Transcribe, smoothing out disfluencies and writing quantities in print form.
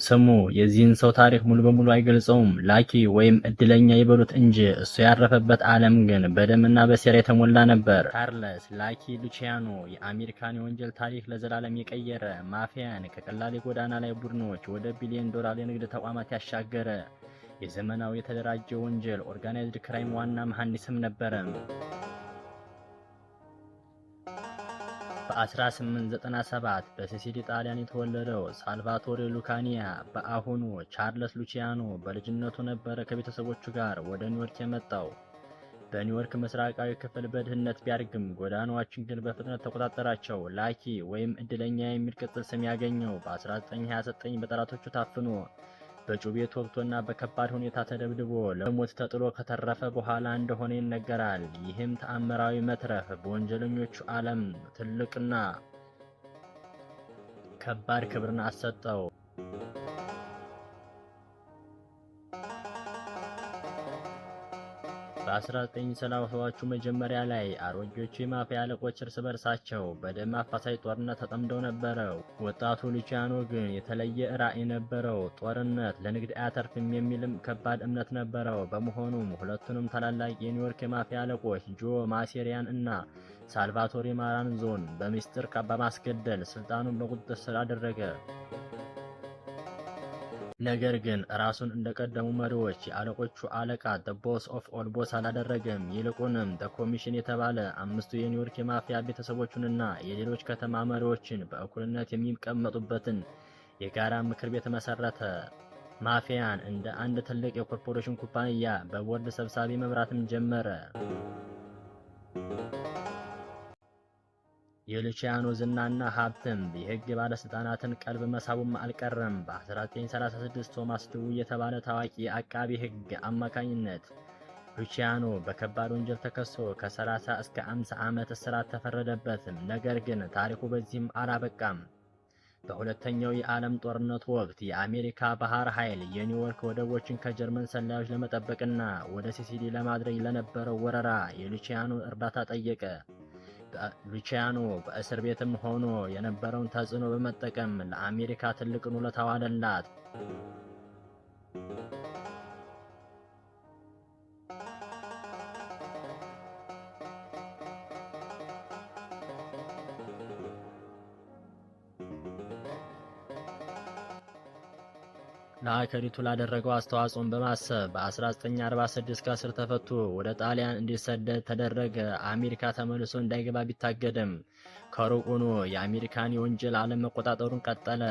ስሙ የዚህን ሰው ታሪክ ሙሉ በሙሉ አይገልጸውም። ላኪ ወይም እድለኛ ይበሉት እንጂ እሱ ያረፈበት ዓለም ግን በደምና በሴራ የተሞላ ነበር። ቻርለስ ላኪ ሉቺያኖ የአሜሪካን የወንጀል ታሪክ ለዘላለም የቀየረ፣ ማፊያን ከቀላል የጎዳና ላይ ቡድኖች ወደ ቢሊዮን ዶላር የንግድ ተቋማት ያሻገረ የዘመናዊ የተደራጀ ወንጀል organized crime ዋና መሐንዲስም ነበረ። በ1897 በሲሲሊ ጣሊያን የተወለደው ሳልቫቶሬ ሉካኒያ፣ በአሁኑ ቻርለስ ሉቺያኖ፣ በልጅነቱ ነበረ ከቤተሰቦቹ ጋር ወደ ኒውዮርክ የመጣው። በኒውዮርክ ምስራቃዊ ክፍል በድህነት ቢያድግም ጎዳናዎችን ግን በፍጥነት ተቆጣጠራቸው። ላኪ ወይም እድለኛ የሚል ቅጽል ስም ያገኘው በ1929 በጠላቶቹ ታፍኖ፣ በጩቤ ተወግቶና በከባድ ሁኔታ ተደብድቦ ለሞት ተጥሎ ከተረፈ በኋላ እንደሆነ ይነገራል። ይህም ተአምራዊ መትረፍ በወንጀለኞቹ ዓለም ትልቅና ከባድ ክብርን አሰጠው። በ1930ዎቹ መጀመሪያ ላይ አሮጌዎቹ የማፊያ አለቆች እርስ በርሳቸው በደም አፋሳሽ ጦርነት ተጠምደው ነበረ። ወጣቱ ሉቺያኖ ግን የተለየ ራዕይ ነበረው። ጦርነት ለንግድ አያተርፍም የሚልም ከባድ እምነት ነበረው። በመሆኑም ሁለቱንም ታላላቅ የኒውዮርክ የማፊያ አለቆች ጆ ማሴሪያን እና ሳልቫቶሬ ማራንዞን በሚስጥር በማስገደል ስልጣኑን በቁጥጥር ስር አደረገ። ነገር ግን ራሱን እንደቀደሙ መሪዎች የአለቆቹ አለቃ፣ the boss of all boss አላደረገም። ይልቁንም the commission የተባለ፣ አምስቱ የኒውዮርክ የማፊያ ቤተሰቦቹንና የሌሎች ከተማ መሪዎችን በእኩልነት የሚቀመጡበትን የጋራ ምክር ቤት መሰረተ። ማፊያን እንደ አንድ ትልቅ የኮርፖሬሽን ኩባንያ በቦርድ ሰብሳቢ መምራትም ጀመረ። የሉቺያኖ ዝናና ሀብትም የሕግ ባለስልጣናትን ቀልብ መሳቡም አልቀረም። በ1936 ቶማስ ድዊ የተባለ ታዋቂ አቃቢ ሕግ አማካኝነት ሉቺያኖ በከባድ ወንጀል ተከሶ ከ30 እስከ 50 ዓመት እስራት ተፈረደበትም። ነገር ግን ታሪኩ በዚህም አላበቃም። በሁለተኛው የዓለም ጦርነት ወቅት የአሜሪካ ባህር ኃይል የኒውዮርክ ወደቦችን ከጀርመን ሰላዮች ለመጠበቅና ወደ ሲሲሊ ለማድረግ ለነበረው ወረራ የሉቺያኖ እርዳታ ጠየቀ። ሉቺያኖ በእስር ቤትም ሆኖ የነበረውን ተጽዕኖ በመጠቀም ለአሜሪካ ትልቅን ውለታ ዋለላት። ለሀገሪቱ ላደረገው አስተዋጽኦን በማሰብ በ1946 ከእስር ተፈቶ ወደ ጣሊያን እንዲሰደድ ተደረገ። አሜሪካ ተመልሶ እንዳይገባ ቢታገድም ከሩቅ ሆኖ የአሜሪካን የወንጀል ዓለም መቆጣጠሩን ቀጠለ።